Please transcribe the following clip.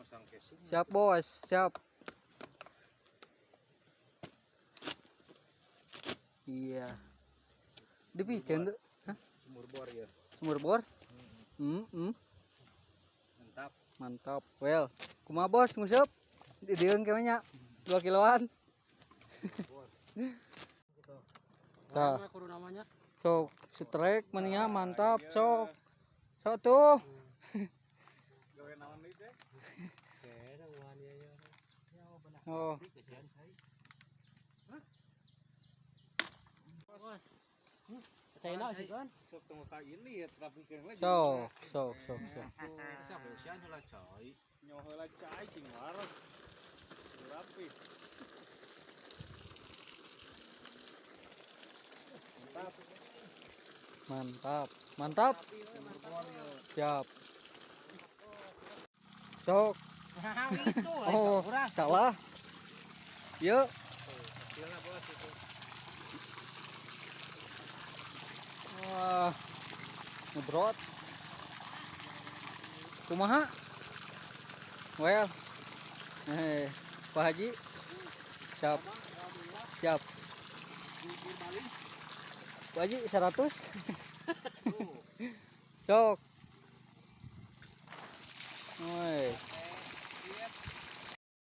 Masang casing. Siap bos, siap. Iya. Dipiceun tuh. Hah? Sumur bor ya. Sumur bor? Mantap. Mantap. Well, kumaha bos nguseup? Di dieu engke nya 2 kiloan. Tah. Sok strike mania mantap sok. Sok tuh. Gawe naon deui teh? Oh. China sih kan. Sok tunggu ka ini ya trafficking lagi. Sok, sok, sok, sok. Bisa beusian heula coy. Nyoh heula cai cing wareg. Rapi. Mantap. Mantap. Mantap. Siap. Sok. Oh, salah. Yuk. Wah, ngebrot. Kumaha? Well, Pak Haji, siap, siap. Pak Haji 100. Sok. Woi.